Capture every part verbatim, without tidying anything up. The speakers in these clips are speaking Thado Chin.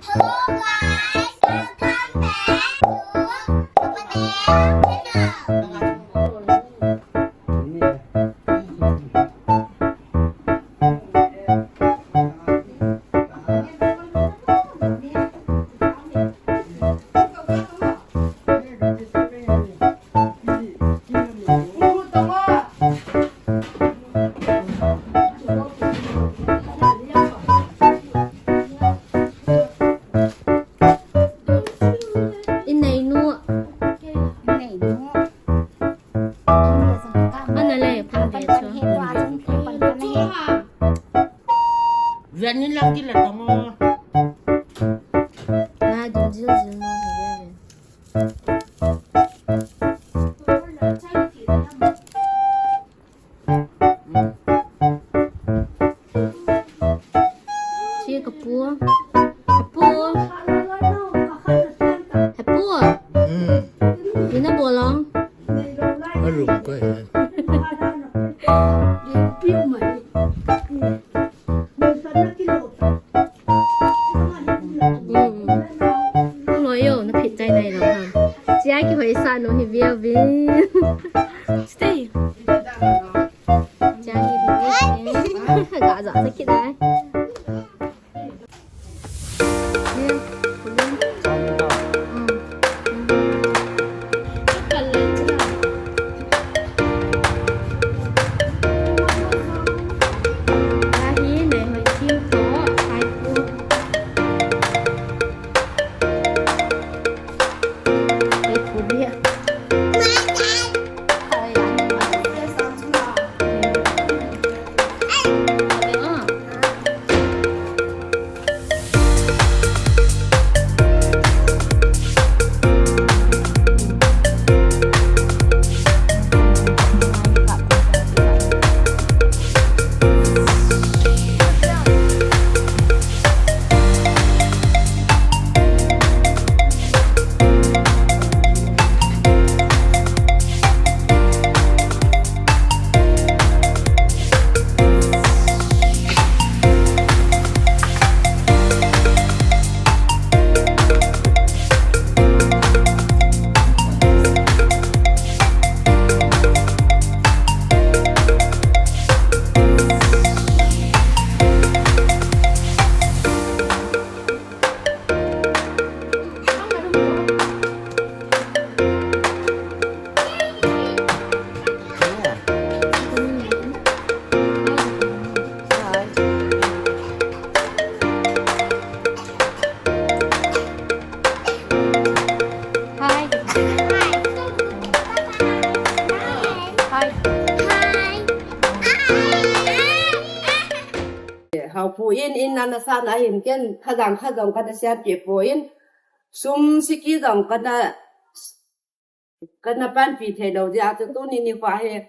Hello guys, welcome back to Papa Teo channel. Inei nu. Inei nu. Ana le, pan de cho. Ven ni lang kila tamo. Na dum jil jil mo. Chi ka pu. Ka pu. Ka pu. Hmm. Ina bolong. Alum ko yan. Hmm. Loyo, na phit chai nai lo ham. Chia kihoi sa nu hi via vin. Stay. Chia hi vin. Ga za sa kidai. Hi. Hi. Hi. Hau pu in, in nana sa na hin ken, khadang khadang kana siam pe po in, sum siki dang kana, kana panpi thei lo dia chu tuni nikho hi,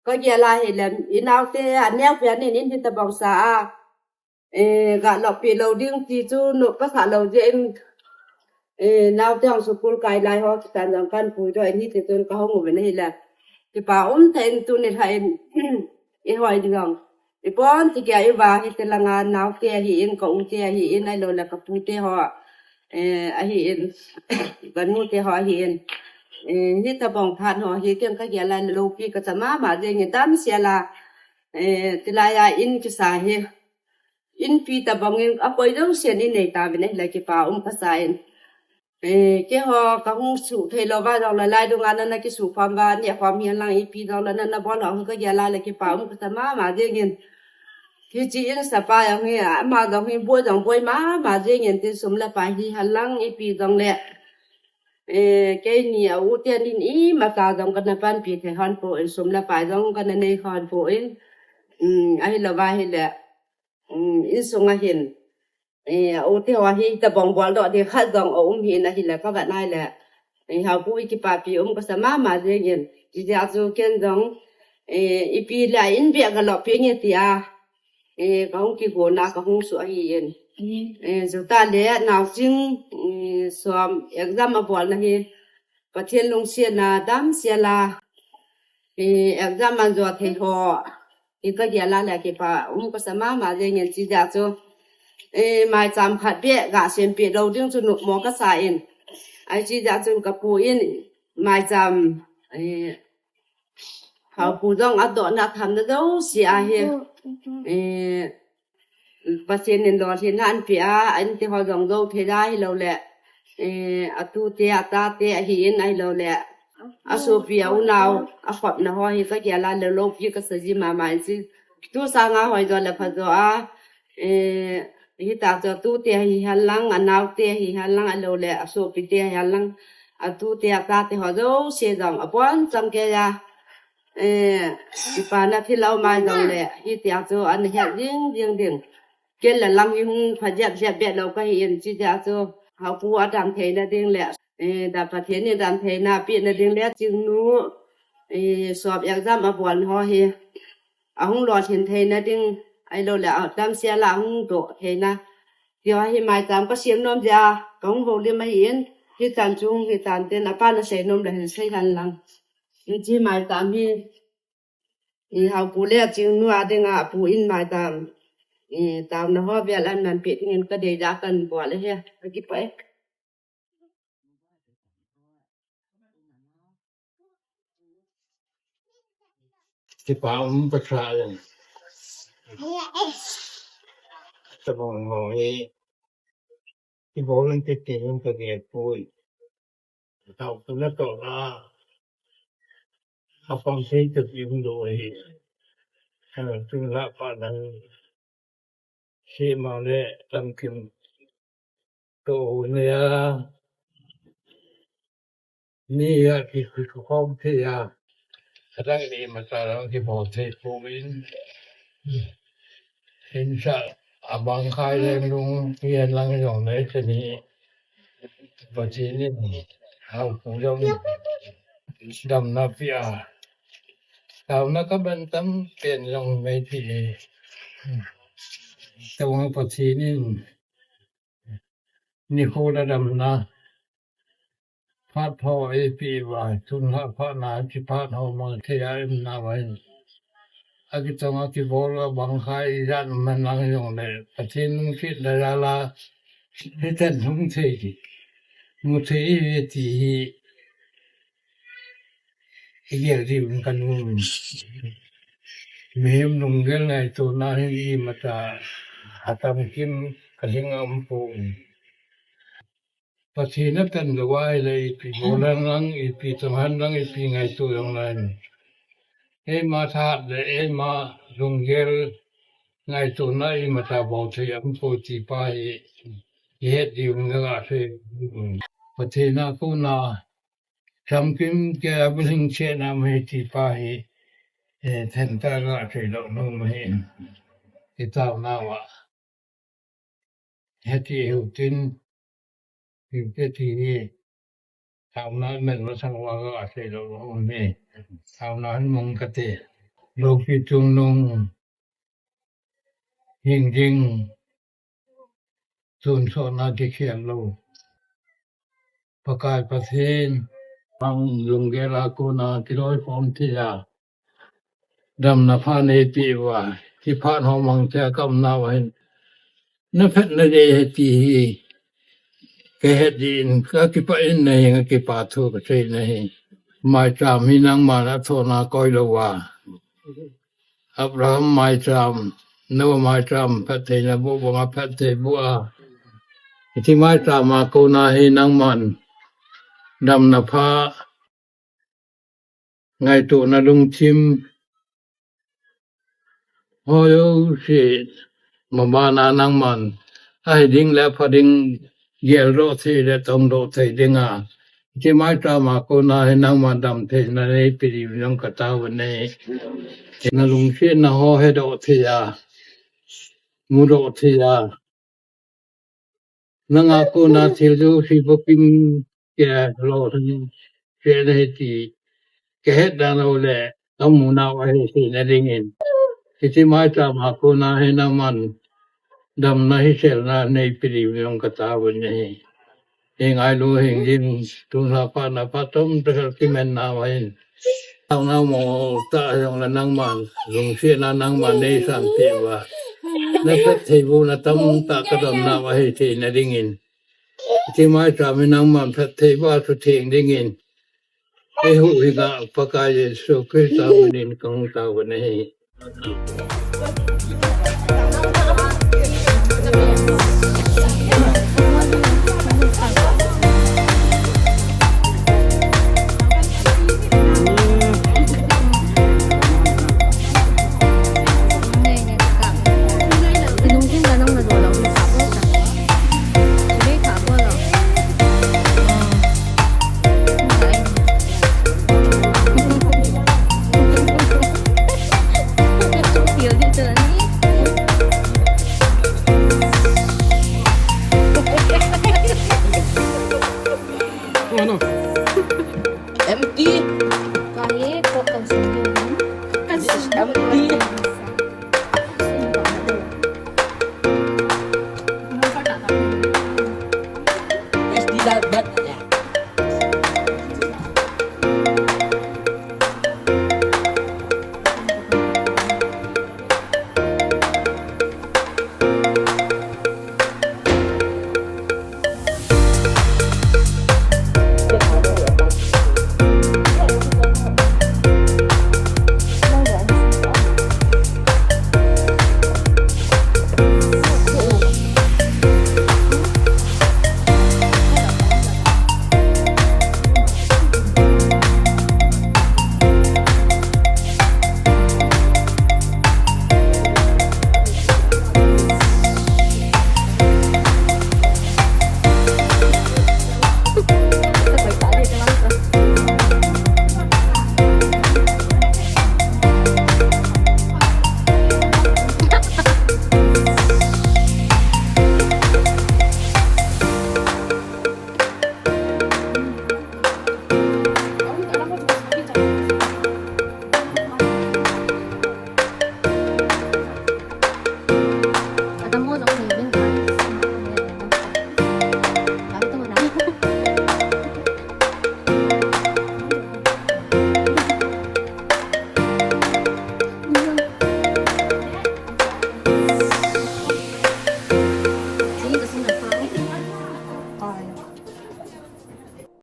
ka gel a hi lem, i naote a neo pe nin in hitabang sa a, eh, ga lop pi lo ding ti chu, no ka sa lo dia in, eh, naote ang school kai lai ho, kitan jong kan pui do, in hiti chun ka hung uvin ahi le. Kipa um tah in tuni lha in, i hoi ding ang. I pon ti kia i va hi te langa naote ahi in, ka u te ahi in, ahilou le ka pu te ho, eh, ahi in, ka nu te ho ahi in. Eh, hitabang phat ho hi ken ka gel a lopi ka cha mama jeng in damsel a, eh, tilai a in kisa hi. In pi tabang in a koi jong sian in nei ta vin ahi le kipa um ka sa in. Eh, keiho ka hung suh thei lou va jong le lai dunga nana kisuh khom va, neh khom hihen lang ipi jong le nana bol ho hung ka gel a le kipa um ka sa mama jeng in. Hichi in sapa jong hi, ama jong hi boi jong boi mama jeng in tin sum le pai hihen lang ipi jong le. Eh, keini a u te nin imacha jong kana panpi thei hon po in sum le pai jong kana nei hon po in. Um, ahilou va hi le. Um, insung a hin. Eh, u te ho hi tabang bol doh ding khat jong a um hi na hi le ka va nai le. Eh, hau pu i kipapi um ka sa mama jeng in. Ti dia chu ken jong, eh, ipi le in bia ka lop pi nge tia. Eh, ka hung kigo na ka hung su ahi in. Eh, juta le nau ching, eh, som exam a bol na hi. Pathen lungsiat na damsel a. Eh, exam an jo thei ho. I ka gel a le kipa um ka sa mama jeng in ti dia chu. Eh, maicham khat beh gasem peh lou ding chu nopmo kasa in. Ahi, chujeh chun kapu in maicham, eh, haopu jong adohna athamna jouse ahi. Eh, Pathen in lolhinna anapeh a, ainte ho jong jou thei da hilou le, eh, atute, atate ahin ahilou le, asopi, aunau, akhopna ho hi kagel a le loupi kasa ji mama in si. Tu sanga hoi jo le pha jo a, eh, hita chu atute hihen lang, anaote hihen lang, ahilou le asopite hihen lang, atute, atate ho jouse jong abonchan keiya, eh, kipana thilou mai jong le, hitia chu ana het jing jing ding. Kei le lang hi hung pha jep jep beh lou kahi in, chujeh chu haopu adam theina ding le, eh, da Pathen in dam theina pehna ding le, chingnu, eh, sop exam abolna ho hi ahung lolhin theina ding, ahilou le, adamsel a ahung doh theina. Tiho hi maicham kasem nom jeh a kahung houlim ahin, hichan chu hichan tin, apan asei nom le hin sei hen lang. Hiche maicham hi, eh, haopu le achingnu a dinga apu in maicham, eh, taona ho vel ahin manpeh dingin kadei jeh a kahin bol ahi. Kakipah e. Kipa um Pathen. Tabang ho hi. Kibol in kiti in kagel poi. Tao tu na to na. Apang sei tu pi um do hi. Tun la pa nang. Sema le Tamkim. To ne ya. Ni ya ki khu khu khom thei ya. Adang ni mata lang kibol thei poi. Hinsa abang khai leng lung, pian lang jong le chani. Pathen in haopu jong damna peh a. Taona kaban tam pen jong mei ti. Tao Pathen in nikho le damna phat ho eipeh uva, tun la phat na, hiche phat ho mang thei a ium nauva hin. Akitong a kibol a bang kha ijat man lang jong le, Pathen lungsetna jal a, hitan hung thei hi, mu thei hi ti hi, igel diu in kanom. Mihem lunggel ngaitona hi imatah a tamkim kaling a um poi. Pathen a pen lou ahile ipi bol hen lang, ipi tong hen lang, ipi ngaito jong le. Eima thahat le, eima lunggel ngaitona imatah bol thei a um poi ti pa hi, ihet diu in kaga sei. Pathen a kona, tamkim kei a bulhing cheh na um ahi ti pa hi, eh, thentah kaga sei lou nom ahi. Itaona uva. Heti hiu tin, hiu te ti hi, taona men masang uva kaga sei lou nom ahi. Taona hin mong kate. Loupi chungnung, hing ding, tonsotna kikhel lou. Pakai Pathen, bang lunggel a kona kiloi khom thei a. Damna pha neipeh uva, hiche phat ho mang thei a ka um nauva hin. Na phatna dei ahi ti hi. Kahet jin, kakipah in ahi, kakipah thu kasei ahi. Maicham hi nangman athohna koi lou uva. Abraham maicham, Noah maicham, phattheina boh banga phatthei boh a. Hiche maicham a kona hi nangman damna pha, ngaitona lungthim, ho jouse, mabana nangman, ahi ding le apha ding, geldoh thei le tongdoh thei dinga. Hiche maicham a kona hi nangman damtheina neipeh diu jong katao uve. Na lungsetna ho hedoh thei a, mudoh thei a. Nanga kona thil jouse bopin kei a lolhing cheh ahi ti kahet dan lou le, kamu nauva ahi seina dingin. Hiche maicham a kona hi nangman damna hiselna neipeh diu jong katao uve. Hing ailu hing jin, tun la phat na phat tom tah kal kimen nauva hin. Taona mo tah jong le nangman, lungsetna nangman neisanpeh uva. naphattheibohna tamtah kadamnau ahi theina dingin, hiche maicham in nangman phattheiboh a sutheng dingin, eihuhhingpa Pakai Jesu Christa minin kahung taona ahi. Empty. This is empty.